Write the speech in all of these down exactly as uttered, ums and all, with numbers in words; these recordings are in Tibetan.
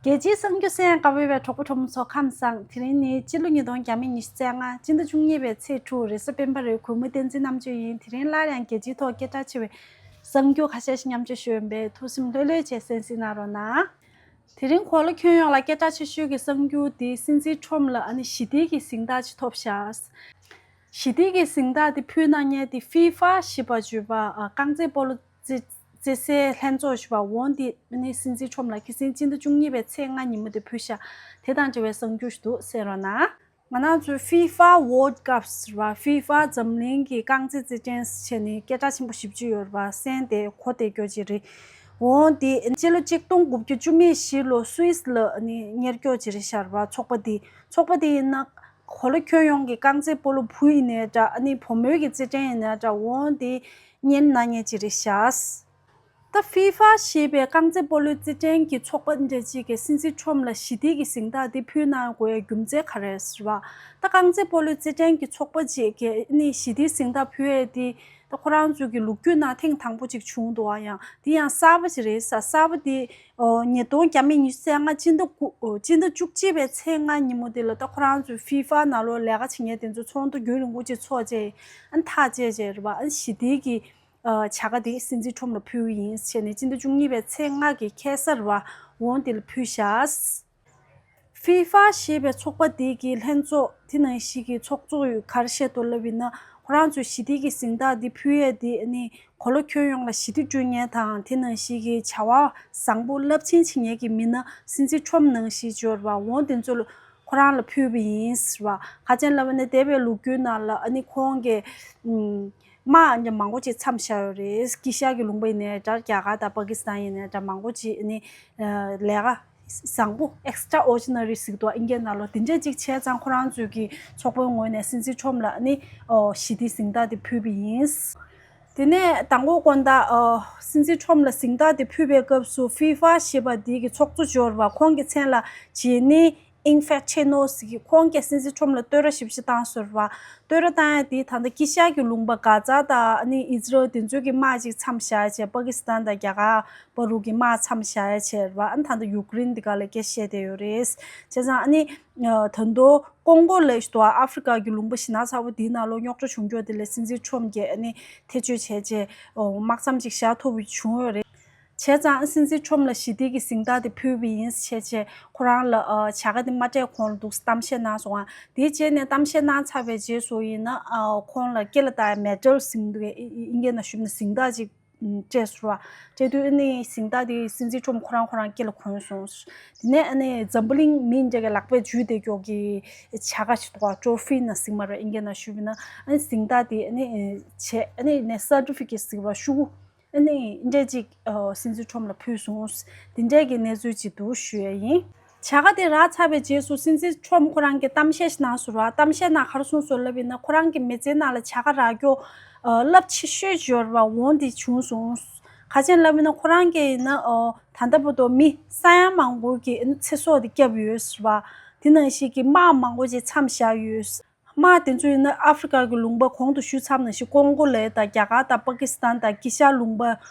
རྒྱལ་སྤྱིའི་གསར་འགྱུར་གསན་གནང་བའི་གྲོགས་པོ་གྲོགས་མོ་ཚོ་ཁམས་བཟང་། དེ་རིང་ནི་སྤྱི་ལོ་ཉིས་སྟོང་ཉི་ཤུ་རྩ་ལྔ། སྤྱི་ཟླ་བཅུ་གཉིས་པའི་ཚེས་དྲུག་རེས་གཟའ་སྤེན་པ་རེད། གུས་མོ་བསྟན་འཛིན་རྣམ་དཔྱོད་ཡིན། དེ་རིང་སླར་ཡང་རྒྱལ་སྤྱིའི་ཐོག་སྐད་གྲགས་ཆེ་བའི་གསར་འགྱུར་ཁ་ཤས་ཤིག་མཉམ་སྤྱོད་ཞུ་ཡོད་པས། ཐུགས་སེམས་ལྷོད་ལྷོད་བྱས་གསན་གཟིགས་གནང་རོགས་གནང་། དེ་རིང་གོ་ལ་ཁྱོན་ཡོངས་ལ་སྐད་གྲགས་ཆེ་ཤོས་ཀྱི་གསར་འགྱུར་དེ་སྲིད་འཛིན་ཁྲོམ་ལ་ཨ་ནི་ཞི་བདེ་གི་གཟེངས་རྟགས་ཅིག་ཐོབ་ཤག། ཞི་བདེ་གི་གཟེངས་རྟགས་དེ་ཕུལ་གནང་མཁན་དེ་ཧྥི་ཧྥ་ཞེས་པ་བརྗོད་པ། ཨ། རྐང་རྩེད་སྤོ་ལོ་རྩེ་རྩེ་སའི་ལྷན་ཚོགས་ཞེས་པ་འོ་དེ་ནི་སྲིད་འཛིན་ཁྲོམ་ལ་ཁ་སང་སྤྱི་ཟླ་བཅུ་གཉིས་པའི་ཚེས་ལྔ་ཉིན་མོ་དེ་ཕུལ་ཤག། དེ་དང་འབྲེལ་བའི་གསར་འགྱུར་ཞིག་འདུག། གསན་རོགས་གནང་། ང་རང་ཚོའི་ཧྥི་ཧྥ་ཝོལ་ཌི་ཀབ་ཟེར་བ། ཧྥི་ཧྥ་འཛམ་གླིང་གི་རྐང་རྩེད་རྩེད་འགྲན་ཟེར་བྱས་ནས་སྐད་གྲགས་ཆེན་པོ་བཞི་བཅུ་ཡོད་རེད་པ། གསན་ཏེ་གོ་བདེ་སྐྱོ་ཅིག་རེད། འོ་དེ་སྤྱི་ལོ་གཅིག་སྟོང་དགུ་བརྒྱ་བཅུ་མེད་བཞི་ལོ་སུད་སི་ལ་ནི་གཉེར་སྐྱོང་བྱས་རེད་ཤག་པ། ཚོགས་པ་དེ་ཚོགས་པ་དེ་ཡིན་ན་གོ་ལ་ཁྱོན་ཡོངས་ཀྱི་རྐང་རྩེད་སྤོ་ལོ་བུ་ཡིན་ནའི་འདྲ། ཨ་ནི་བུ་མོའི་གི་རྩེད་འགྲན་ཡིན་ནའི་འདྲ། འོ་དེ་གཉེར་གནང་མཁན་ཅིག་རེད་ཤག། ད་ཧྥི་ཧྥ་ཞེས་པའི་རྐང་རྩེད་སྤོ་ལོའི་རྩེད་འགྲན་གྱི་ཚོགས་པ་འདྲ་ཅིག་གིས་སྲིད་འཛིན་ཁྲོམ་ལ་ཞི་བདེ་གི་གཟེངས་རྟགས་འདི་ཕུལ་གནང་དགོས་ཡའི་རྒྱུ་མཚན་ག་རེ་རེད་ཟེར་བ། ད་རྐང་རྩེད་སྤོ་ལོའི་རྩེད་འགྲན་གྱི་ཚོགས་པ་ཅིག་གིས་ནི་ཞི་བདེའི་གཟེངས་རྟགས་ཕུལ་ཡས་འདི་ད་ཁོ་རང་ཚོ་གི་ལོ་རྒྱུས་ནང་ཐེངས་དང་པོ་ཅིག་བྱུང་འདུག་པ། ཡང་འདི་ཡང་གསར་པ་ཅིག་རེད་ཟེར། གསར་པ་འདི་ཨོ་ཉིས་སྟོང་ཉི་ཤུ་རྩ་ལྔ་སྤྱི་ཟླ་དགུ་ཨོ་སྤྱི་ཟླ་བཅུ་གཅིག་པའི་ཚེས་ལྔ་ཉིན་མོ་དེ་ལ་ད་ཁོ་རང་ཚོའི་ཧྥི་ཧྥ་ནང་ལོགས་ལས་ཀ་བྱེད་མཁན་དེ་ཚོ་ཚོགས་འདུ་རྒྱུན་རིང་པོ་ཅིག་ཚོགས་རྗེས་ཨ་ཐག་བཅད་རྗེས་རེད་པ། ཨ་ཞི་བདེ་གི་བྱ་དགའ་དེ་སྲིད་འཛིན་ཁྲོམ་ལ་ཕུལ་གྱི་ཡིན་ཟེར་ནས་སྤྱི་ཟླ་བཅུ་གཉིས་པའི་ཚེས་ལྔ་གི་ཁ་སང་རེད་པ། འོ་དེ་ལ་ཕུལ་ཤག། ཧྥི་ཧྥ་ཞེས་པའི་ཚོགས་པ་དེ་གི་ལྷན་ཚོགས་དེ་ནང་བཞིན་གྱི་ཚོགས་གཙོ་ཡིས་ག་རེ་བཤད་འདུག་ལབ་ཡིན་ན། ཁོ་རང་ཚོས་ཞི་བདེ་གི་གཟེངས་རྟགས་འདི་ཕུལ་ཡས་དེ་ནི་གོ་ལ་ཁྱོན་ཡོངས་ལ་ཞི་བདེ་བསྐྲུན་མཁན་དང་། དེ་ནང་བཞིན་གྱི་བྱ་བ་བཟང་པོ་རླབས་ཆེན་བྱེད་མཁན་གྱི་མི་སྣ་སྲིད་འཛིན་ཁྲོམ་ནང་བཞིན་འབྱོར་བ་འོ་དེ་ཚོ་ལ་ཁོ་རང་ལ་ཕུལ་བ་ཡིན་ཟེར་བ། ག་ཅི་ལབ་ན་འདས་པའི་ལོ་རྒྱུས་ནང་ལ་ཨ་ནི་ཁོང་གིས་ཨུམ། དམག་མང་པོ་ཅིག་མཚམས་བཞག་ཡོད་རེད། དཀྱིལ་ཤར་གྱི་ལུང་པ་ཡིན་ནའི་འདྲ། རྒྱ་གར་དང་པ་ཀི་སི་ཐན་ཡིན་ནའི་འདྲ། མང་པོ་ཅིག་ཨ་ནི་ལས་ཀ་བཟང་པོ། extraordinary ཟེར་གྱི་འདུག་ཨིན་སྐད་ནང་ལོགས། དེ་འདྲ་ཅིག་བྱས་ཙང་ཁོ་རང་ཚོའི་གི་ཚོགས་པའི་ངོས་ནས་སྲིད་འཛིན་ཁྲོམ་ལ་ཨ་ནི་ཞི་བདེའི་གཟེངས་རྟགས་དེ་ཕུལ་བ་ཡིན། དེ་ནས་མདང་དགོང་དགོང་དག་ཨ་སྲིད་འཛིན་ཁྲོམ་ལ་གཟེངས་རྟགས་དེ་ཕུལ་བའི་སྐབས་སུ་ཧྥི་ཧྥ་ཞེས་པ་འདི་གི་ཚོགས་གཙོ་འབྱོར་བ། ཁོང་གི་མཚན་ལ་ཇེ་ནི་ཨིན་ཧྥེ་ཆེ་ནོ་ཟེར་གི། ཁོང་གིས་སྲིད་འཛིན་ཁྲོམ་ལ་བསྟོད་ར་ཞིབ་ཞིབ་བཏང་ཟེར་བ། བསྟོད་ར་བཏང་ཡ་དེ་ད་ལྟ་དཀྱིལ་ཤར་གྱི་ལུང་པ་གྷ་ཛ་དང་ཨ་ནི་ཨི་ཛི་རལ་དེ་ཚོའི་གི་དམག་ཅིག་མཚམས་བཞག་བྱས། པ་ཀི་སི་ཐན་དང་རྒྱ་གར་བར་དུ་གི་དམག་མཚམས་བཞག་ཡ་བྱས་རེད་པ། ཨ་ནི་ད་ལྟ་ཡུ་ཀེ་རེན་འདི་ག་ལ་སྐད་བཤད་བསྡད་ཡོད་རེད། བྱས་ཙང་ཨ་ནི་ད་དུང་ཀོང་ཀོ་ལབ་ཡས་ཞིག་འདུག་པ། ཨ་ཧྥི་རི་ཀ་གི་ལུང་པ་ཞེ་ན་ཚ་པོ་དེའི་ནང་ལོགས་རྙོག་དྲ་བྱུང་ཀྱོག་དེ་ལ་སྲིད་འཛིན་ཁྲོམ་གྱིས་ཨ་ནི་ཐེ་བྱུས་བྱས་བྱས་དམག་མཚམས་ཅིག་བཞག་ཐུབ་པ་བྱུང་ཡོད་རེད། བྱས་ཙང་སྲིད་འཛིན་ཁྲོམ་ལ་ཞི་བདེ་གི་གཟེངས་རྟགས་དེ་ཕུལ་བ་ཡིན་ཟེར་བྱས་ཁོ་རང་ལ་ཨ་བྱ་དགའ་དེ་མ་སྤྲད་གོང་ལ་འདུག་སེ་གཏམ་བཤད་གནང་སོང་ང་། དེ་རྗེས་ནས་གཏམ་བཤད་གནང་ཚར་བའི་རྗེས་སུ་ཡིན་ན། ཨ་ཁོང་ལ་སྐེ་ལ་བཏགས་མེ་ཌལ་ཟེར་གྱི་འདུག་གས། ཨིན་སྐད་ནང་ཞུས་ན་གཟེངས་རྟགས་ཅིག་སྤྲད་སོང་བ། སྤྲད་དུས་ཨ་ནི་གཟེངས་རྟགས་དེ་སྲིད་འཛིན་ཁྲོམ་ཁོ་རང་ཁོ་རང་སྐེ་ལ་གོན་སོང་། དེ་ནས་ཨ་ནི་འཛམ་བུ་གླིང་མི་འདྲ་གི་ལག་པས་འཇུས་བསྡད་ཀྱོག་གི་བྱ་དགའ་ཞིག་འདུག་པ། ཊོ་ཕི་ན་ཟེར་གྱི་མ་རེད། ཨིན་སྐད་ནང་ཞུས་པ་ཡིན་ན། ཨ་ནི་གཟེངས་རྟགས་དེ་ཨ་ནི་བྱས། ཨ་ནི་ནས་སར་ཊི་ཕི་ཀེཊ་ཟེར་བ། ཤོག་གུ། ཨ་ནི་འདྲ་ཅིག་ཨ་སྲིད་འཛིན་ཁྲོམ་ལ་ཕུལ་སོང་། དེ་འདྲ་གི་གནས་ཚུལ་ཅིག་འདུག་ཞུ་ཡ་ཡིན། བྱ་དགའ་དེ་རག་ཚར་བའི་རྗེས་སུ་སྲིད་འཛིན་ཁྲོམ་ཁོ་རང་གིས་གཏམ་བཤད་ཞིག་གནང་སོང་ར། གཏམ་བཤད་ནང་ག་རེ་གསུངས་སོང་ལབ་ཡིན་ན། ཁོ་རང་གི་མི་ཚེའི་ནང་ལ་བྱ་དགའ་རག་ཀྱོག་ཨ་རླབས་ཆེ་ཤོས་འབྱོར་བ་འོ་དེ་བྱུང་སོང་། ག་ཅི་ལབ་ཡིན་ན་ཁོ་རང་གིས་ཡིན་ན་ཨ་ད་ལྟ་བར་དུ་མི་ས་ཡ་མང་པོ་གི་ཚེ་སྲོག་དེ་བསྐྱབས་ཡོད་ཟེར་བ། དེ་ནང་བཞིན་གྱི་དམག་མང་པོ་ཅིག་མཚམས་བཞག་ཡོད། དམག་དེ་ཚོ་ཡིན་ན་ཨ་ཧྥི་རི་ཀ་གི་ལུང་པ་གོང་དུ་ཞུས་ཚར་ནང་བཞིན་ཀོང་ཀོ་ལའི་དང་རྒྱ་གར་དང་པ་ཀི་སི་ཐན་དང་དཀྱིལ་ཤར་ལུང་པ་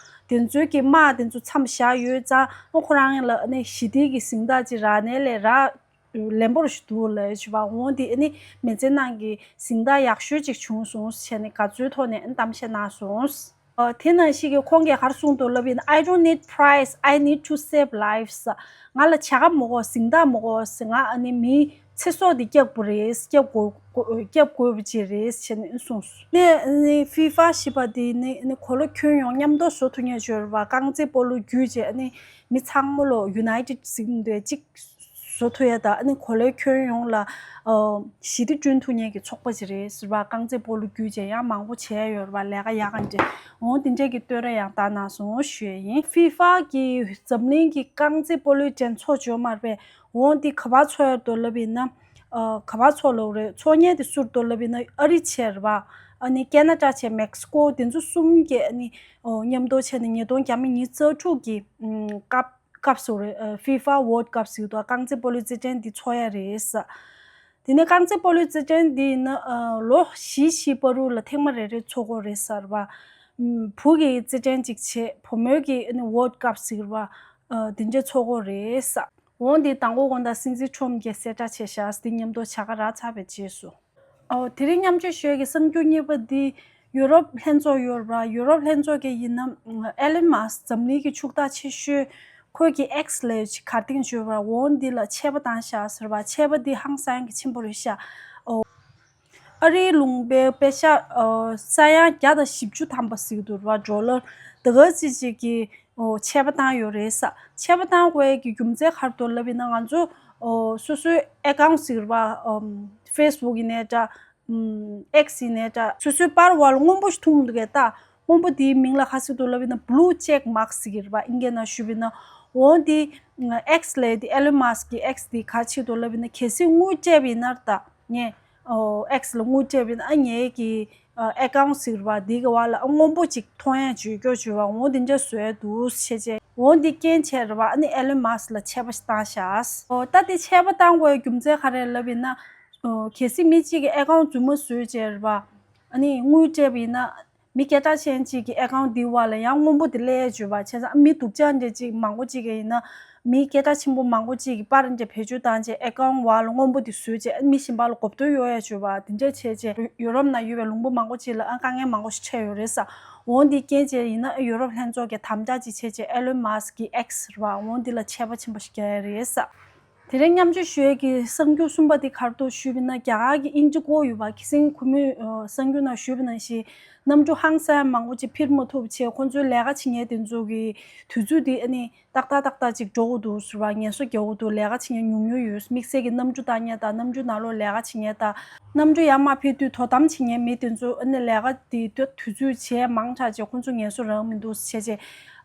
དེ་ཚོའི་གི་དམག་དེ་ཚོ་མཚམས་བཞག་ཡོད་ཙང་། ཨ་ཁོ་རང་ལ་ཨ་ནི་ཞི་བདེ་གི་གཟེངས་རྟགས་ཅིག་རག་ནའི་ལས་རག་ལན་པོ་རུ་ཞིག་འདུག་ལབ་ཞུ་བ། འོ་དེ་ཨ་ནི་མི་ཚེ་ནང་གི་གཟེངས་རྟགས་ཡག་ཤོས་ཅིག་བྱུང་སོང་ཟེར་ནས་དགའ་ཚོར་ཐོག་ནས་ཨ་ནི་གཏམ་བཤད་གནང་སོང་། ཨ་དེ་ནང་བཞིན་གྱི་ཁོང་གིས་ག་རེ་གསུངས་འདུག་ལབ་ཡིན་ན། I don't need prize, I need to save lives. ང་ལ་བྱ་དགའ་མི་དགོས། གཟེངས་རྟགས་མི་དགོས། ང་ཨ་ནི་མིའི་ཚེ་སྲོག་འདི་བསྐྱབ་དགོས་རེད། བསྐྱབ་དགོས་བསྐྱབ་དགོས་པ་ཅིག་རེད་ཟེར་ནས་གསུངས་སོང་། ནས་ཨ་ནི་ཧྥི་ཧྥ་ཞེས་པ་དེ་ནི་ཨ་ནི་གོ་ལ་ཁྱོན་ཡོངས་མཉམ་དུ་བཟོ་ཐུབ་མཁན་འབྱོར་བ། རྐང་རྩེད་སྤོ་ལོ་བརྒྱུད་བྱས་ཨ་ནི་མི་ཚང་མ་ལོ་ཡུ་ནའི་ཊེཌ་ཟེར་གྱི་འདུག་གཅིག་བཟོ་ཐུབ་ཡ་དང་། ཨ་ནི་གོ་ལའི་ཁྱོན་ཡོངས་ལ་ཨ་ཞི་བདེ་བསྐྲུན་ཐུབ་མཁན་གྱི་ཚོགས་པ་ཅིག་རེད་ཟེར་བ། རྐང་རྩེད་སྤོ་ལོ་བརྒྱུད་བྱས་ཡང་མང་པོ་བྱས་ཡོད་རེད་པ། ལས་ཀ་ཡག་ག་འདྲ། འོ་དེ་འདྲས་ཀྱི་བསྟོད་ར་ཡང་བཏང་གནང་སོང་ཞུ་ཡ་ཡིན། ཧྥི་ཧྥ་གིས་འཛམ་གླིང་གི་རྐང་རྩེད་སྤོ་ལོའི་འགྲན་ཚོགས་འབྱོར་མ་རེད་པས། འོ་འདི་ག་པར་ཚོགས་ཡོད་འདུག་ལབ་ཡིན་ན། ཨ་ག་པར་ཚོགས་ལབ་རེད། ཚོགས་མཁན་དེ་སུ་རེད་འདུག་ལབ་ཡིན་ན། ཨ་རི་བྱས་རེད་པ། ཨ་ནི་ཁེ་ན་ཌ་བྱས། མེག་སི་ཀོ། དེ་ཚོ་གསུམ་གྱིས་ཨ་ནི་ཨོ་མཉམ་དུ་བྱས་ནས་ཉིས་སྟོང་ཉི་ཤུ་རྩ་དྲུག་གི་ཨམ་སྐབས་སྐབས་སུ་རེད། ཨ་ཧྥི་ཧྥ་ཝོལ་ཌི་ཀབ་ཟེར་གྱི་འདུག། རྐང་རྩེད་སྤོ་ལོའི་རྩེད་འགྲན་འདི་ཚོགས་ཡ་རེད་ཟེར། དེ་ནས་རྐང་རྩེད་སྤོ་ལོའི་རྩེད་འགྲན་འདི་ཡིན་ན་ཨ་ལོ་བཞི་བཞིའི་བར་དུ་ལ་ཐེངས་མ་རེ་རེ་ཚོགས་ཀྱི་ཡོད་རེད་ཟེར་བ། ཨམ་བུ་གི་རྩེད་འགྲན་གཅིག་བྱས། བུ་མོའི་གི་ཨ་ནི་ཝོལ་ཌི་ཀབ་ཟེར་བ། ཨ་དེ་འདྲ་ཚོགས་ཀྱི་ཡོད་རེད་ཟེར། འོང་འདི་དང་པོ་དགོང་དག་སྲིད་འཛིན་ཁྲོམ་གྱིས་གསལ་བསྒྲགས་བྱས་ཤག་འདི་མཉམ་དུ་བྱ་དགའ་རག་ཚར་བའི་རྗེས་སུ། ཨོ། དེ་རིང་མཉམ་སྤྱོད་ཞུ་ཡས་ཀྱི་གསར་འགྱུར་གཉིས་པ་འདི་ཡུ་རོབ་ལྷན་ཚོགས་ཡོད་རེད་པ། ཡུ་རོབ་ལྷན་ཚོགས་ཀྱི་ཡིན་ན་ཨེ་ལོན་མཱ་སི་འཛམ་གླིང་གི་ཕྱུག་བདག་ཆེ་ཤོས་ཁོས་ཀྱི་ཨེག་སི་ལབ་ཅིག་གར་སྟེགས་ཅིག་ཡོད་རེད་པ། འོང་འདི་ལ་ཆད་པ་བཏང་ཤག་ཟེར་བ། ཆད་པ་འདི་ཧང་སང་གི་ཆེན་པོ་རེད་ཤག་ཨོ། ཨ་རིའི་ལུང་པའི་པེ་ཤག་ཨོ། ས་ཡ་བརྒྱ་དང་བཞི་བཅུ་ཐམ་པ་ཟེར་གྱི་འདུག་རེད་པ། ཌོ་ལར་དེ་ག་ཅིག་ཅིག་གི་ཨོ། ཆད་པ་བཏང་ཡོད་རེད་ས། ཆད་པ་བཏང་དགོས་ཀྱི་རྒྱུ་མཚན་ག་རེ་འདུག་ལབ་ཡིན་ན། ང་ཚོ་ཨོ། སོ་སོའི་ཨེ་ཀའུན་ཊི་ཟེར་བ་ཨམ། ཕེ་སི་བུག་ཡིན་ནའི་འདྲ། ཨམ། ཨེག་སི་ཡིན་ནའི་འདྲ། སོ་སོའི་པར་བར་ལ་སྔོན་པོ་ཞིག་ཐུག་འདུག་གས་ད། སྔོན་པོ་དེའི་མིང་ལ་ག་རེ་ཟེར་འདུག་ལབ་ཡིན་ན། བྷུ་ལུ་ཅེག་མཱག་ཟེར་གྱི་རེད་པ། ཨིན་སྐད་ནང་ཞུས་པ་ཡིན་ན། འོ་དེ་ཨེག་སི་ལབ་དེ་ཨེ་ལོན་མཱ་སི་ཀྱི་ཨེག་སི་དེ་ག་རེ་བྱེད་འདུག་ལབ་ཡིན་ན། གལ་སྲིད་དངུལ་སྤྲད་པ་ཡིན་ན་ད་ངས་ཨོ། ཨེག་སི་ལ་དངུལ་སྤྲད་པ་ཡིན་ན། ཨ། ངའི་གི་ཨེ་ཀའུན་ཊི་ཟེར་བ་འདི་གི་བར་ལ་ཨ། སྔོན་པོ་ཅིག་མཐོང་ཡ་བྱེད་རྒྱུ་བྱེད་པ། འོ་དེ་འདྲ་བཟོ་ཡ་འདུག་བྱས་བྱས། འོ་འདི་རྐྱེན་བྱས་རེད་པ། ཨ་ནི་ཨེ་ལོན་མཱ་སི་ལ་ཆད་པ་ཞིག་བཏང་ཤག་ཨོ། ད་དེ་ཆད་པ་བཏང་དགོས་རྒྱུ་མཚན་ག་རེ་ལབ་ཡིན་ན། ཨོ། གལ་སྲིད་མི་གཅིག་གིས་ཨེ་ཀའུན་ཊི་རྫུན་མ་བཟོས་བྱས་རེད་པ། ཨ་ནི་དངུལ་སྤྲད་པ་ཡིན་ན། མི་སྐད་གྲགས་ཅན་གཅིག་གི་ཨེ་ཀའུན་ཊི་འདི་བར་ལ་ཡང་སྔོན་པོ་དེ་སླེབས་ཡ་བྱེད་པ། བྱས་ཙང་མི་སྡུག་ཅག་འདྲ་ཅིག་མང་པོ་ཅིག་གིས་ཡིན་ན། མི་སྐད་གྲགས་ཆེན་པོ་མང་པོ་ཅིག་གིས་པར་འདྲ་བེད་སྤྱོད་བཏང་བྱས་ཨེ་ཀའུན་ཊི་བར་ལ་སྔོན་པོ་དེ་བཟོས་བྱས། མི་གཞན་པ་ལ་གོ་བསྡུར་གཡོག་ཡ་བྱེད་པ། དེ་འདྲ་བྱས་བྱས་ཡུ་རོབ་ནང་ཡོད་པའི་ལུང་པ་མང་པོ་ཅིག་ལ་ཨ། དཀའ་ངལ་མང་པོ་ཞིག་འཕྲད་ཡོད་རེད་ས། འོ་འདི་རྐྱེན་བྱས་ཡིན་ན་ཡུ་རོབ་ལྷན་ཚོགས་ཀྱིས་དམ་དྲག་ཅིག་བྱས་བྱས་ཨེ་ལོན་མཱ་སི་ཀྱི་ཨེག་སི་རེད་པ། འོ་འདི་ལ་ཆད་པ་ཆེན་པོ་ཞིག་བརྒྱབ་ཡ་རེད་ས། དེ་རིང་མཉམ་སྤྱོད་ཞུ་ཡས་ཀྱི་གསར་འགྱུར་གསུམ་པ་དེ་ག་རེ་འདུག་ཞུས་པ་ཡིན་ན། རྒྱ་གར་གྱི་ཨིན་ཌི་ཀོ་ཡོད་པ། ཁ་སང་གུས་མོས་ཨ། གསར་འགྱུར་ནང་ཞུས་པ་ནང་བཞིན་གནམ་གྲུ་ཧང་སང་མང་པོ་ཅིག་འཕུར་མ་ཐུབ་བྱས། ཁོང་ཚོའི་ལས་ཀ་བྱེད་མཁན་དེ་ཚོ་གི་དུས་ཚོད་དེ་ཨ་ནི་ཏག་ཏག་ཏག་ཏག་ཅིག་འགྲོ་གི་འདུག་ཟེར་བ། ངལ་གསོ་རྒྱག་གི་འདུག་ལས་ཀ་བྱེད་མཁན་ཉུང་ཉུང་ཡོད། དམིགས་བསལ་གྱི་གནམ་གྲུ་བཏང་མཁན་དང་། གནམ་གྲུ་ནང་ལོགས་ལས་ཀ་བྱེད་མཁན་དང་། གནམ་གྲུ་ཡར་མར་འཕུར་དུས་དོ་དམ་བྱེད་མཁན་མི་དེ་ཚོ་ཨ་ནི་ལས་ཀ་དེ་དུས་ཚོད་བྱས་མང་དྲགས་བྱས་ཁོང་ཚོ་ངལ་གསོ་རག་མི་འདུག་བྱས་བྱས།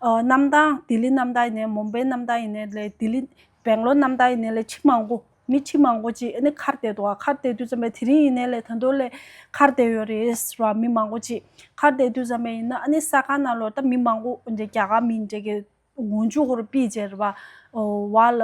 ཨ། གནམ་ཐང་། ལྡི་ལི་གནམ་ཐང་ཡིན་ནའི། མུམ་བྷེ་གནམ་ཐང་ཡིན་ནའི་ལས། ལྡི་ལི། སྦེང་ལོར་གནམ་ཐང་ཡིན་ནའི་ལས། ཁྲི་མང་པོ། མི་ཁྲི་མང་པོ་ཅིག་ཨ་ནི་ཁར་བསྡད་འདུག་ག་ཁར་བསྡད་དུས་ཙམ་པ་དེ་རིང་ཡིན་ནའི་ལས་ད་དུང་ལས་ཁར་བསྡད་ཡོད་རེད་ཟེར་བ། མི་མང་པོ་ཅིག་ཁར་བསྡད་དུས་ཙམ་པ་ཡིན་ན་ཨ་ནི་ས་ཁང་ནང་ལོགས་ད་མི་མང་པོ་འདྲ། རྒྱ་གར་མི་འདྲ་གི་ངོ་མཇུག་ཧོར་པི་ཅེར་བ་བ་ལ་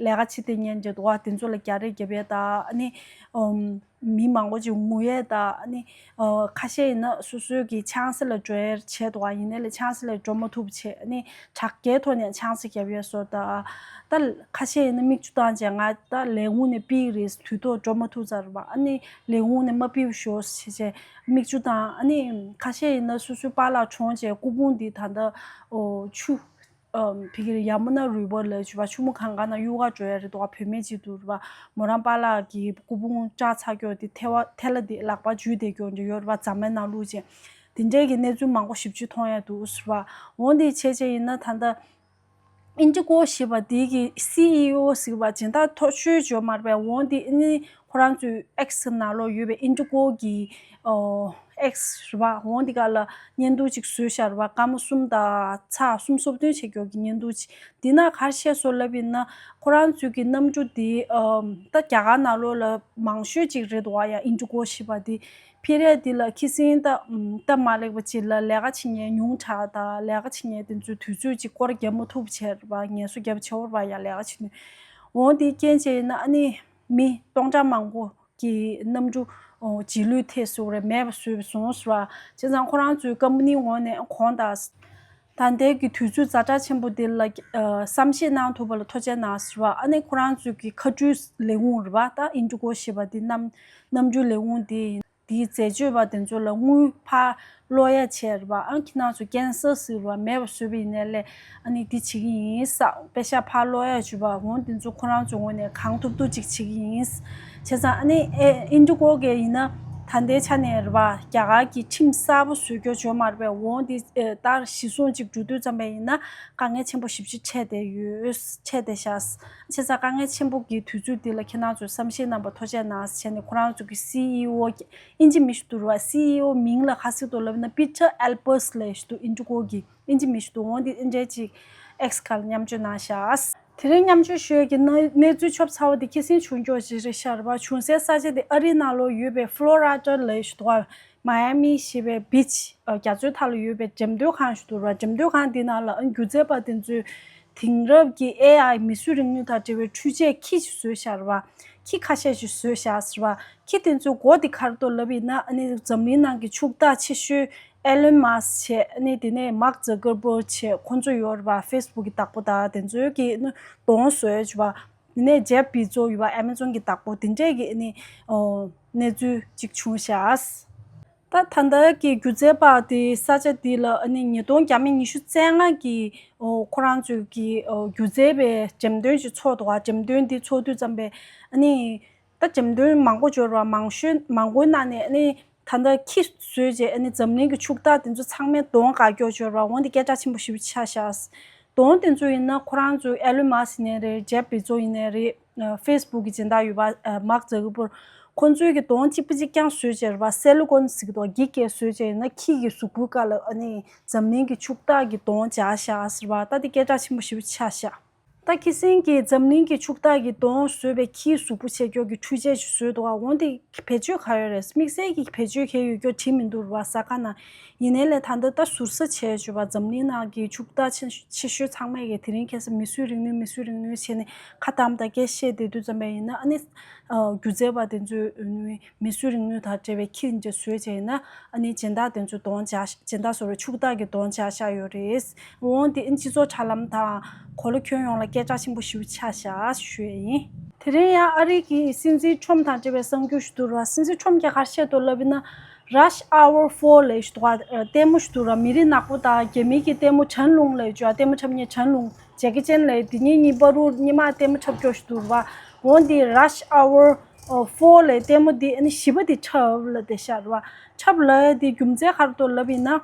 ལས་ཀ་བྱེད་དེ་ཉན་རྒྱུ་འདུག་ག་དེ་ཚོ་ལ་རྒྱག་རེས་རྒྱབ་ཡས་དང་། ཨ་ནི་ཨམ། མི་མང་པོ་ཅིག་ངུ་ཡས་དང་། ཨ་ནི་ཨ། ཁ་ཤས་ཡིན་ན་སོ་སོའི་གི་ཆང་ས་ལ་འགྲོ་ཡས་བྱས་འདུག་ག་ཡིན་ནའི་ལས་ཆང་ས་ལ་འགྲོ་མ་ཐུབ་བྱས། ཨ་ནི་དྲག་རྒྱའི་ཐོག་ནས་ཆང་ས་བརྒྱབ་ཡས་བཟོ་དང་། ད་ཁ་ཤས་ཡིན་ན་མིག་ཆུ་བཏང་བྱས། ང་ད་ལས་ཁུངས་ནས་ཕུད་ཀྱི་རེད། དུས་ཐོག་འགྲོ་མ་ཐུབ་ཚར་བ། ཨ་ནི་ལས་ཁུངས་ནས་མ་ཕུད་ཤོག་ཟེར་བྱས་མིག་ཆུ་བཏང་། ཨ་ནི་ཁ་ཤས་ཡིན་ན་སོ་སོའི་པཱ་ལགས་གྲོངས་བྱས་སྐུ་ཕུང་འདི་ད་ལྟ་ཨོ། ཆུ། ཨམ། ཕ་གིར་ཡ་མུ་ན་རི་བར་ལ་ཞུ་བ་ཆུ་མོ་གང་ག་ནང་གཡུག་ག་འགྲོ་ཡ་རེད་འདུག་ག་བུད་མེད་ཅིག་འདུག་རེད་པ། མོ་རང་པཱ་ལགས་ཀྱི་སྐུ་ཕུང་བཅག་ཚར་ཀྱོག་དེ་ཐལ་བ། ཐལ་བ་དེ་ལག་པ་འཇུས་བསྡད་ཀྱོག་འདྲ་ཡོད་རེད་པ། རྫ་མའི་ནང་བླུགས་བྱས། དེ་འདྲའི་གི་གནས་ཚུལ་མང་པོ་ཞེ་པོ་ཅིག་མཐོང་ཡ་འདུག་ཟེར་བ། འོ་འདི་བྱས་བྱས་ཡིན་ན་ད་ལྟ་ཨིན་ཌི་ཀོ་ཞེས་པ་དེ་གི་སི་ཨི་ཨོ་ཟེར་བ་སྦྱིན་བདག་མཐོ་ཤོས་ཅིག་ཡོད་མ་རེད་པས། འོ་འདི་ཨ་ནི་ཁོ་རང་ཚོའི་ཨེག་སི་ནང་ལོགས་ཡོད་པའི་ཨིན་ཌི་ཀོ་གི་ཨོ། ཨེག་སི་རེད་པ། འོ་འདི་ག་ལ་བརྙན་ཐུང་ཅིག་བཟོས་ཤག་རེད་པ། སྐར་མ་གསུམ་དང་ཚེག་སུམ་ཅུ་སོ་བདུན་བྱེད་ཀྱོག་གི་བརྙན་ཐུང་ཅིག་དེ་ན་ག་རེ་བཤད་སོང་ལབ་ཡིན་ན། ཁོ་རང་ཚོའི་གི་གནམ་གྲུ་དེ་ཨམ། ད་རྒྱ་གར་ནང་ལོགས་ལ་མང་ཤོས་ཅིག་རེད་འདུག་ག་ཡ། ཨིན་ཌི་ཀོ་ཞེས་པ་དེ་ཕི་རེ་དེ་ལ་ཁ་སང་ད་ཨམ། སྟབས་མ་ལེགས་པ་ཅིག་ལ་ལས་ཀ་བྱེད་མཁན་ཉུང་དྲགས་དང་། ལས་ཀ་བྱེད་མཁན་དེ་ཚོའི་དུས་ཚོད་ཅིག་སྐོར་རྒྱབ་མ་ཐུབ་བྱས་རེད་པ། ངལ་གསོ་རྒྱབ་བྱས་ཡོད་རེད་པ་ཡ། ལས་ཀ་བྱེད་དུས། འོ་དེ་རྐྱེན་བྱས་ཡིན་ན་ཨ་ནི་མི་སྟོང་ཕྲག་མང་པོ་གི་གནམ་གྲུ་ཨོ། རྗེས་ལུས་ཐེབས་སོང་རེད། མེད་པ་བཟོས་པ་སོང་ཟེར་བ། བྱས་ཙང་ཁོ་རང་ཚོའི་ཀམ་པ་ནིའི་ངོས་ནས་དགོངས་དག་ད་ལྟའི་གི་དུས་ཚོད་ཛ་དྲག་ཆེན་པོ་འདི་ལ་ཨ། བསམ་ཤེས་གནང་ཐུབ་པ་ལ་ཐུགས་རྗེ་གནང་ཟེར་བ། ཨ་ནི་ཁོ་རང་ཚོའི་གི་མཁའ་འགྲུལ་ལས་ཁུངས་རེད་པ། ད་ཨིན་ཌི་ཀོ་ཞེས་པ་འདི་གནམ་གནམ་གྲུ་ལས་ཁུངས་འདི་ཡིན། དེའི་འཛད་སྤྱོད་པ་དེ་ཚོ་ལ་དངུལ་ཕར་སློག་ཡ་བྱས་རེད་པ། ཨ། ཁྱེད་རང་ཚོ་ཀན་སེལ་ཟེར་བ་མེད་པ་བཟོས་པ་ཡིན་ནའི་ལས། ཨ་ནི་འདི་བྱེད་ཀྱི་ཡིན་ས། པེ་ཤག་ཕར་སློག་ཡ་བྱས་པ། འོ་འདི་ཚོ་ཁོ་རང་ཚོའི་ངོས་ནས་གང་ཐུབ་ཐུབ་ཅིག་བྱེད་ཀྱི་ཡིན། བྱས་ཙང་ཨ་ནི་ཨེ། ཨིན་ཌི་ཀོ་གིས་ཡིན་ན་ད་ལྟའི་ཆ་ནས་རེད་པ། རྒྱ་གར་གྱི་ཁྲིམས་གསར་པ་བཟོ་རྒྱུ་བྱུང་མ་རེད་པས། འོ་འདི་ཨེ། ལྟར་གཞི་བཟུང་ཅིག་འགྲོ་དུས་ཙམ་པ་ཡིན་ན་དཀའ་ངལ་ཆེན་པོ་ཞེ་པོ་ཅིག་འཕྲད་བསྡད་ཡོད། འཕྲད་བསྡད་ཤག་བྱས་ཙང་དཀའ་ངལ་ཆེན་པོ་གི་དུས་ཚོད་འདི་ལ་ཁྱེད་རང་ཚོས་བསམ་ཤེས་གནང་བ་ཐུགས་རྗེ་གནང་ཟེར་བྱས་ནས། ཁོ་རང་ཚོ་གི་སི་ཨི་ཨོ་གི་ཨིན་ཇི་མི་ཞིག་འདུག་རེད་པ། སི་ཨི་ཨོ་མིང་ལ་ག་རེ་ཟེར་འདུག་ལབ་ན། པི་ཊར་ཨེལ་པར་སི་ལབ་ཞིག་འདུག་ཨིན་ཌི་ཀོ་གི་ཨིན་ཇི་མི་ཞིག་འདུག་འོ་འདི་ཨེ་འདྲ་ཅིག་ཨེག་སི་སྒང་ལ་མཉམ་སྤྱོད་གནང་ཤག་དེ་རིང་མཉམ་སྤྱོད་ཞུ་ཡས་ཀྱི་གནས་གནས་ཚུལ་ཆོབ་ཚ་བ་དེ་ཁ་སང་བྱུང་ཀྱོག་ཅིག་རེད་ཤག་རེད་པ། བྱུང་སའི་ས་ཆ་དེ་ཨ་རིའི་ནང་ལོགས་ཡོད་པའི་ཕློ་རི་ཌ་ལབ་ཞིག་འདུག་ག་མ་ཡ་མི་ཞེས་པའི་བིཆ། ཨ། རྒྱ་མཚོའི་མཐའ་ལ་ཡོད་པའི་འགྲེམས་སྟོན་ཁང་ཞིག་འདུག་ར། འགྲེམས་སྟོན་ཁང་འདི་ནང་ལ་སྒྱུ་རྩལ་པ་དེ་ཚོས་དེང་རབས་ཀྱི་ཨེ་ཨའི་མིས་བཟོས་རིག་ནུས་དང་འབྲེལ་བའི་འཕྲུལ་ཆས་ཁྱི་ཞིག་བཟོས་ཤག་ར་བ། ཁྱི་ཁ་ཤས་ཤིག་བཟོས་ཤག་ཟེར་བ། ཁྱི་དེ་ཚོའི་མགོ་དེ་ག་རེ་འདུག་ལབ་ཡིན་ན། ཨ་ནི་འཛམ་གླིང་ནང་གི་ཕྱུག་བདག་ཆེ་ཤོས་ ཨེ་ལོན་མཱ་སི་ཀི་བྱས། ཨ་ནི་དེ་ནས་མཱག་ཛ་ཀར་བྷར་གྱི་ཁོང་ཚོ་ཡོད་རེད་པ། ཕེ་སི་བུག་གི་བདག་པོ་དང་དེ་ཚོའི་གི་ཨ་ནི་གདོང་བཟོས་བྱས་པ། དེ་ནས་ཇེབ་བི་ཛོ་ཡོད་པ། ཨེ་མེ་ཛོན་གི་བདག་པོ། དེ་འདྲས་ཀྱི་ཨ་ནི་ཨོ་གནས་ཚུལ་ཅིག་བྱུང་ཤག་ད་ད་ལྟ་གི་སྒྱུ་རྩལ་པ་དེ་ས་ཆ་འདི་ལ་ཨ་ནི་ཉིས་སྟོང་བརྒྱ་མེད་ཉི་ཤུ་རྩ་ལྔ་གི་ཨོ་ཁོ་རང་ཚོའི་གི་ཨོ་སྒྱུ་རྩལ་པའི་འགྲེམས་སྟོན་ཞིག་ཚོགས་འདུག་ག་འགྲེམས་སྟོན་འདི་ཚོགས་དུས་ཙམ་པས་ཨ་ནི་ད་འགྲེམས་སྟོན་མང་པོ་འབྱོར་བ། མང་ཤོས་མང་པོའི་ནང་ནས་ཨ་ནི་ད་ལྟ་ཁྱི་བཟོས་རྗེས་ཨ་ནི་འཛམ་གླིང་གི་ཕྱུག་བདག་དེ་ཚོ་ཚང་མའི་གདོང་དགའ་སྐྱོ་འབྱོར་བ། འོན་ཏེ་སྐད་གྲགས་ཆེན་པོ་ཞེ་པོ་ཆགས་ཤག་གདོང་དེ་ཚོ་ཡིན་ན་ཁོ་རང་ཚོ་ཨེ་ལོན་མཱ་སི་ཀི་ཡིན་ནའི་རེད། ཇེབ་བི་ཛོ་ཡིན་ནའི་རེད། ཕེ་སི་བུག་གི་སྦྱིན་བདག་ཡོད་པ་མཱག་ཛ་ཀར་བྷར། ཁོང་ཚོའི་གི་གདོང་གཅིག་པ་གཅིག་རྐྱང་བཟོས་བྱས་རེད་པ། སི་ལི་ཀོན་ཟེར་གི་འདུག་ག་འགྱིག་གིས་བཟོས་བྱས་ཡིན་ན། ཁྱི་གི་གཟུགས་པོའི་སྒང་ལ་ཨ་ནི་འཛམ་གླིང་གི་ཕྱུག་བདག་གི་གདོང་སྦྱར་ཤག་ཟེར་བ། ད་དེ་སྐད་གྲགས་ཆེན་པོ་ཞེ་པོ་ཆགས་ཤག་ད་ཁྱི་སེང་གིས་འཛམ་གླིང་གི་ཕྱུག་བདག་གི་གདོང་བཟོས་པའི་ཁྱིའི་གཟུགས་པོ་བྱེད་ཀྱོག་གི་འཕྲུལ་ཆས་ཅིག་བཟོས་འདུག་ག་འོན་ཏེ་བེད་སྤྱོད་ག་ཡོད་རེད། དམིགས་བསལ་གྱི་བེད་སྤྱོད་ག་ཡོད་ཀྱོག་བྲིས་མི་འདུག་རེད་པ། ཟ་ཁང་ནང་ཡིན་ནའི་ལས། ད་ལྟ་ད་ཟུར་ཟ་བྱས་བྱས་པ། འཛམ་གླིང་ནང་གི་ཕྱུག་བདག་ཆེ་ཆེ་ཤོས་ཚང་མས་གི་དེ་རིང་ཁ་སང་མིས་བཟོས་རིག་ནུས། མིས་བཟོས་རིག་ནུས་བྱས་ནས་ཁ་གཏམ་དང་སྐད་བཤད་བསྡད་དུས་ཙམ་པ་ཡིན་ན། ཨ་ནི་སྒྱུ་རྩལ་པ་དེ་ཚོས་མིས་བཟོས་རིག་ནུས་དང་འབྲེལ་བའི་ཁྱི་འདི་བཟོས་བྱས་ཡིན་ན། ཨ་ནི་སྦྱིན་བདག་དེ་ཚོའི་གདོང་སྦྱར། སྦྱིན་བདག་སོ་རེད། ཕྱུག་བདག་གི་གདོང་སྦྱར་བཞག་ཡོད་རེད། འོན་ཏེ་ཨ་ནི་སྤྱི་ཚོགས་དྲ་ལམ་དང་གོ་ལ་ཁྱོན་ཡོངས་ལ་སྐད་གྲགས་ཆེན་པོ་ཞེ་པོ་ཆགས་ཤག་ཞུ་ཡ་ཡིན། དེ་རིང་ཡང་ཨ་རི་གི་སྲིད་འཛིན་ཁྲོམ་དང་འབྲེལ་བའི་གསར་འགྱུར་ཞིག་འདུག་ར། སྲིད་འཛིན་ཁྲོམ་གྱིས་ག་རེ་བཤད་འདུག་ལབ་ཡིན་ན། Rush Hour Four ལབ་ཞིག་འདུག་ག་ལྟད་མོ་ཞིག་འདུག་ར། མི་རིགས་ནག་པོ་དང་རྒྱ་མི་གི་ལྟད་མོ་ཁྲན་ལུང་ལབ་ཡོད་ཅོ། ལྟད་མོ་འཁྲབ་མཁན་ཁྲན་ལུང་ཇེ་ཀི་ཅན་ལབ། དེ་གཉིས་གཉིས་བར་དུ་སྔོན་མ་ལྟད་མོ་འཁྲབ་ཀྱོག་ཞིག་འདུག་ར། འོན་ཏེ་Rush Hour Four ལབ་ལྟད་མོ་འདི་ཨ་ནི་བཞི་པ་འདི་འཁྲབ་ལབ་བསྡད་ཤག་ར། འཁྲབ་ལབ་ཡ་འདི་རྒྱུ་མཚན་ག་རེ་འདུག་ལབ་ཡིན་ན།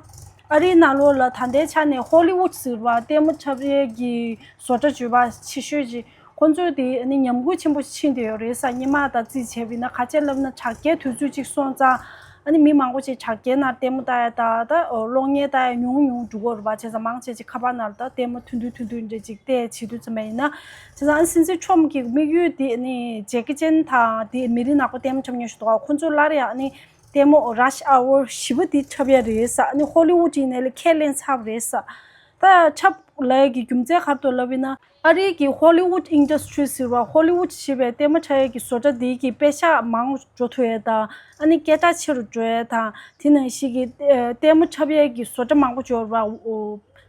ཨ་རིའི་ནང་ལོགས་ལ་ད་ལྟའི་ཆ་ནས་ཧོ་ལི་ཝུད་ཟེར་བ་ལྟད་མོ་འཁྲབ་ཡས་ཀྱི་བཟོ་གྲྭ་ཅོ་པ་ཆེ་ཤོས་ཅིག་ཁོང་ཚོས་དེ་ཨ་ནི་ཉམས་རྒུད་ཆེན་པོ་ཕྱིན་བསྡད་ཡོད་རེད་ས། སྔོན་མ་དང་རྩིས་བྱས་པ་ཡིན་ན། ག་རེ་ལབ་ན་དྲག་རྒྱལ་དུས་ཚོད་ཅིག་སོང་ཙང་ཨ་ནི་མི་མང་པོ་ཅིག་དྲག་རྒྱལ་ནང་ལྟད་མོ་ལྟ་ཡ་དང་ད་གློག་བརྙན་ལྟ་ཡ་ཉུང་ཉུང་འགྲོ་གི་ཡོད་རེད་པ། བྱས་ཙང་མང་ཆེ་ཅིག་ཁ་པར་ནང་ལ་ད་ལྟད་མོ་ཐུང་ཐུང་ཐུང་ཐུང་འདྲ་ཅིག་བལྟས་བྱེད་དུས་ཙམ་པ་ཡིན་ན། བྱས་ཙང་ཨ་ནི་སྲིད་འཛིན་ཁྲོམ་གྱི་དམིགས་ཡུལ་དེ་ཨ་ནི་ཇེ་ཀི་ཅན་དང་དེ་མི་རིགས་ནག་པོ་ལྟད་མོ་འཁྲབ་མཁན་ཞིག་འདུག་ག་ཁོང་ཚོ་སླར་ཡང་ཨ་ནི་ལྟད་མོ་Rush Hour བཞི་པ་དེ་འཁྲབ་ཡ་རེད་ས། ཨ་ནི་ཧོ་ལི་ཝུད་ཡིན་ནའི་ལས་ཁས་ལེན་ཚར་བ་རེད་ས། ད་འཁྲབ་ལབ་ཡ་གི་རྒྱུ་མཚན་ག་རེ་འདུག་ལབ་ཡིན་ན། ཨ་རིའི་གི་Hollywood industry ཟེར་བ། ཧོ་ལི་ཝུད་ཞེས་པའི་ལྟད་མོ་འཁྲབ་ཡ་གི་བཟོ་གྲྭ་དེའི་གི་པེ་ཤག་མང་འགྲོ་ཐུབ་ཡ་དང་། ཨ་ནི་སྐད་གྲགས་ཆེ་རུ་འགྲོ་ཡ་དང་། དེ་ནང་བཞིན་གི་ཨ་ལྟད་མོ་འཁྲབ་ཡ་གི་བཟོ་གྲྭ་མང་པོ་འབྱོར་བ། ཨོ་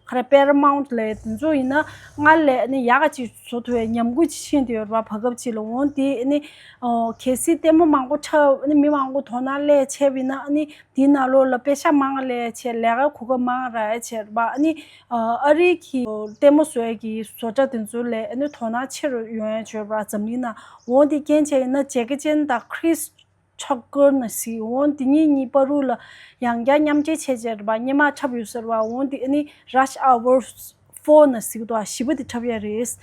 ག་རེ་Paramount ལབ་དེ་ཚོ་ཡིན་ན་སྔར་ལས་ཨ་ནི་ཡག་ག་ཅིག་བཟོ་ཐུབ་ཡ། ཉམས་རྒུད་ཅིག་ཕྱིན་བསྡད་ཡོད་རེད་པ། བར་སྐབས་ཅིག་ལ། འོན་ཏེ་ཨ་ནི་ཨོ་གལ་སྲིད་ལྟད་མོ་མང་པོ་འཁྲབ། ཨ་ནི་མི་མང་པོ་དོ་སྣང་སླེབས་བྱས་པ་ཡིན་ན། ཨ་ནི་དེའི་ནང་ལོགས་ལ་པེ་ཤག་མང་སླེབས་བྱས། ལས་ཀ་གོ་སྐབས་མང་རག་བྱས་རེད་པ། ཨ་ནི་ཨ་རིའི་གི་ལྟད་མོ་བཟོ་ཡ་གི་བཟོ་གྲྭ་དེ་ཚོ་ལ་ཨ་ནི་དོ་སྣང་ཆེ་རུ་ཡོང་ཡ་བྱས་རེད་པ། འཛམ་གླིང་ནང་། འོན་ཏེ་རྐྱེན་བྱས་ཡིན་ན་ཇེ་ཀི་ཅན་དང་ཁྲིས་ཊག་ཀར་ན་ཟེར། འོན་དེ་གཉིས་གཉིས་བར་དུ་ལ་ཡང་བསྐྱར་མཉམ་འབྲེལ་བྱས་བྱས་རེད་པ། སྔོན་མ་འཁྲབ་ཡོད་ས་རེད་པ། འོན་ཏེ་ཨ་ནི་Rush Hour Four ན་ཟེར་གི་འདུག་ག་བཞི་པ་དེ་འཁྲབ་ཡ་རེད།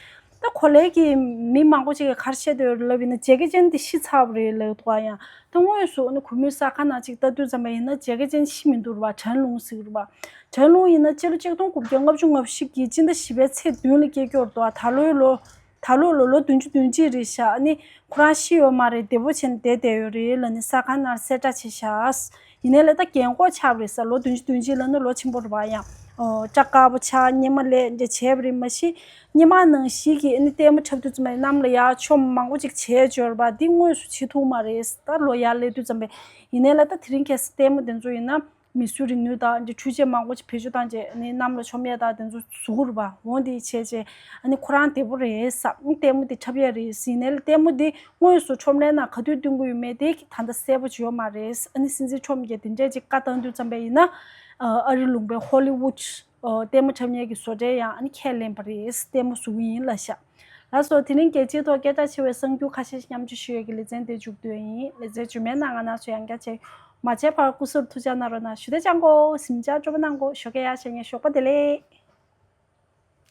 ད་གོ་ལའི་གི་མི་མང་པོ་ཅིག་གིས་ག་རེ་བཤད་བསྡད་ཡོད་རེད་ལབ་ཡིན་ན། ཇེ་ཀི་ཅན་དེ་ཤི་ཚར་བ་རེད་ལབ་འདུག་ག་ཡང་ད་དངོས་སུ་ཨ་ནི་གུས་མོའི་གསར་ཁང་ནང་ཅིག་ལྟ་དུས་ཙམ་པ་ཡིན་ན་ཇེ་ཀི་ཅན་ཤི་མི་འདུག་རེད་པ། ཁྲན་ལུང་ཟེར་གི་རེད་པ། ཁྲན་ལུང་ཡིན་ན་སྤྱི་ལོ་ཆིག་སྟོང་དགུ་བརྒྱ་ལྔ་བཅུ་ང་བཞི་གི་སྤྱི་ཟླ་བཞི་པའི་ཚེས་བདུན་ལ་སྐྱེས་ཀྱོག་རེད་འདུག་ག་ད་ལོའི་ལོ། ད་ལོ་ལོ་ལོ་བདུན་ཅུ་དོན་གཅིག་རེད་ཤག་ཨ་ནི་ཁོ་རང་ཤི་ཡོད་མ་རེད། བདེ་པོ་བྱས་ནས་བསྡད་བསྡད་ཡོད་རེད་ལབ་ནས་གསར་ཁང་ནང་གསལ་བསྒྲགས་བྱས་ཤག་ཡིན་ནའི་ལས་ད་རྒན་གོག་ཆགས་པ་རེད་ས། ལོ་བདུན་ཅུ་དོན་གཅིག་ལབ་ན་ལོ་ཆེན་པོ་རེད་པ། ཡང་ཨོ་སྐྲ་དཀར་པོ་ཆགས། གཉེར་མ་ལས་འདྲ་བྱས་པ་རེད། མ་གཞི་སྔོན་མ་ནང་བཞིན་གྱི་ཨ་ནི་ལྟད་མོ་འཁྲབ་དུས་ཙམ་པ་གནམ་ལ་ཡར་མཆོངས་མང་པོ་ཅིག་བྱས་བྱས་ཡོད་རེད་པ། འདི་དངོས་སུ་བྱེད་ཐུབ་མ་རེད། ད་ལོ་ཡར་སླེབས་དུས་ཙམ་པ་ཡིན་ནའི་ལས། ད་དེ་རིང་ཁ་སང་ལྟད་མོ་དེ་ཚོ་ཡིན་ན། མིས་བཟོས་རིག་ནུས་དང་འདི་འཕྲུལ་ཆས་མང་པོ་ཅིག་བེད་སྤྱོད་བཏང་བྱས་ཨ་ནི་གནམ་ལ་མཆོངས་ཡས་དང་དེ་ཚོ་བཟོ་གི་རེད་པ། འོན་ཏེ་བྱས་བྱས་ཨ་ནི་ཁོ་རང་བདེ་པོ་རེད་ས། ལྟད་མོ་དེ་འཁྲབ་ཡས་རེད་ཟེར་ནས། ལྟད་མོ་དེ་དངོས་སུ་ཁྲོམ་རའི་ནང་ག་དུས་སྟོན་གྱི་ཡོད་མེད་དེ་ད་ལྟ་གསལ་པོ་ཅིག་ཡོད་མ་རེད། ཨ་ནི་སྲིད་འཛིན་ཁྲོམ་གྱིས་དེ་འདྲས་ཅིག་བཀའ་བཏང་དུས་ཙམ་པ་ཡིན་ན། ཨ་རི་ལུང་པའི་ཧོ་ལི་ཝུད་ལྟད་མོ་འཁྲབ་མཁན་གྱི་བཟོ་གྲྭས་ཡང་ཨ་ནི་ཁས་ལེན་པ་རེད། ལྟད་མོ་བཟོ་གི་ཡིན་ལབ་ཤག་ལགས་སོ། དེ་རིང་རྒྱལ་སྤྱིའི་ཐོག་སྐད་གྲགས་ཆེ་བའི་གསར་འགྱུར་ཁ་ཤས་ཤིག་མཉམ་སྤྱོད་ཞུ་ཡས་ཀྱི་ལེ་ཚན་དེ་མཇུག་བསྡུ་ཡ་ཡིན། ལེ་ཚན་རྗེས་མའི་ནང་ང་རང་ཚོ་ཡང་བསྐྱར་མཇལ་ཡོང་། མ་མཇལ་བར་སྐུ་གཟུགས་ཐུགས་ཅག་གནང་རོགས་གནང་། ཞུ་དེ་ཅང་གོ་གཟིམ་ཅག་སྤྲོ་པོ་གནང་གོ་ཞོགས་ཀས་ཡར་བཞེངས་ངས་ཞོགས་པ་བདེ་ལེགས།